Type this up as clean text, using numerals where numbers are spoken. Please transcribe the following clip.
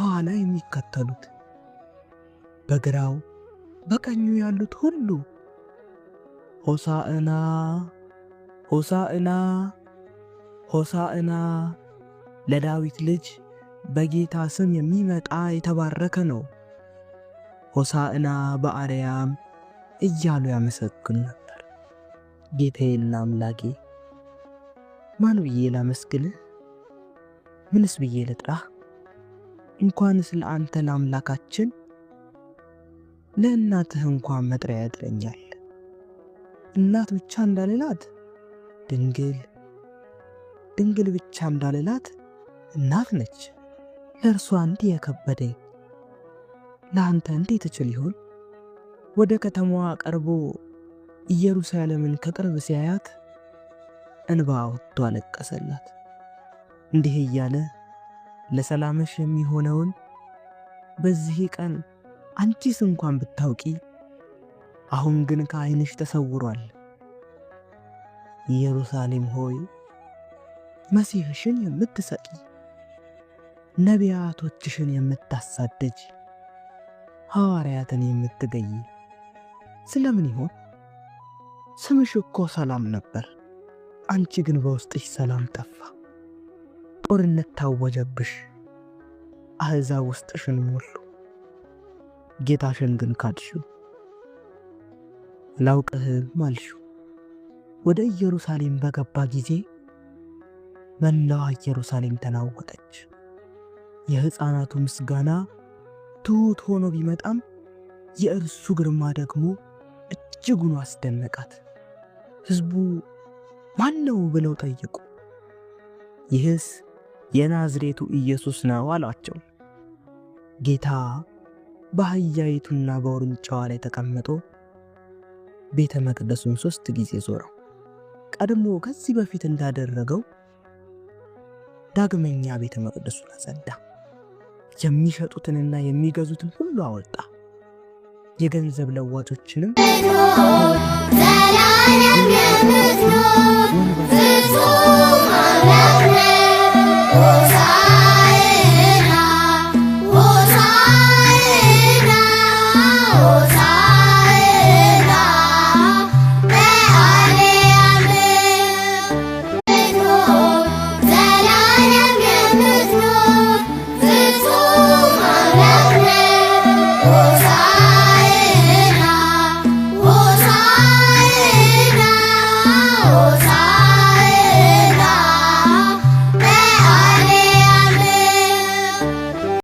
ከኋላ የሚከተሉት፣ በግራው በቀኙ ያሉት ሁሉ ሆሳዕና ሆሳዕና ሆሳዕና ለዳዊት ልጅ በጌታ ስም የሚመጣ የተባረከ ነው፣ ሆሳዕና በአርያም እያሉ ያመሰግኑ ነበር። ጌታዬና አምላኬ ማን ብዬ ላመስግንህ? ምንስ ብዬ ልጥራህ? እንኳንስ ለአንተ ለአምላካችን ለእናትህ እንኳን መጥሪያ ያጥረኛል። እናት ብቻ እንዳልላት ድንግል፣ ድንግል ብቻ እንዳልላት እናት ነች። ለእርሷ እንዲህ የከበደኝ ለአንተ እንዴት እችል ይሆን? ወደ ከተማዋ ቀርቦ ኢየሩሳሌምን ከቅርብ ሲያያት እንባ ወጥቶ አለቀሰላት። እንዲህ እያለ ለሰላምሽ የሚሆነውን በዚህ ቀን አንቺስ እንኳን ብታውቂ፣ አሁን ግን ከዓይንሽ ተሰውሯል። ኢየሩሳሌም ሆይ፣ መሲሕሽን የምትሰቂ፣ ነቢያቶችሽን የምታሳድጅ፣ ሐዋርያትን የምትገይ ስለምን ይሆን? ስምሽ እኮ ሰላም ነበር። አንቺ ግን በውስጥሽ ሰላም ጠፋ። ጦርነት ታወጀብሽ። አሕዛብ ውስጥሽን ሞሉ። ጌታሽን ግን ካድሽው፣ አላውቅህም አልሽው። ወደ ኢየሩሳሌም በገባ ጊዜ መላዋ ኢየሩሳሌም ተናወጠች። የሕፃናቱ ምስጋና ትሑት ሆኖ ቢመጣም የእርሱ ግርማ ደግሞ እጅጉን አስደነቃት። ሕዝቡ ማን ነው ብለው ጠየቁ። ይህስ የናዝሬቱ ኢየሱስ ነው አሏቸው። ጌታ በአህያይቱና በውርንጫዋ ላይ ተቀምጦ ቤተ መቅደሱን 3 ጊዜ ዞረው። ቀድሞ ከዚህ በፊት እንዳደረገው ዳግመኛ ቤተ መቅደሱን አጸዳ። የሚሸጡትንና የሚገዙትን ሁሉ አወጣ። የገንዘብ ለዋጮችንም ዘላለም የምትኖር ፍጹም አምላክ ነህ። ሆሳዕና።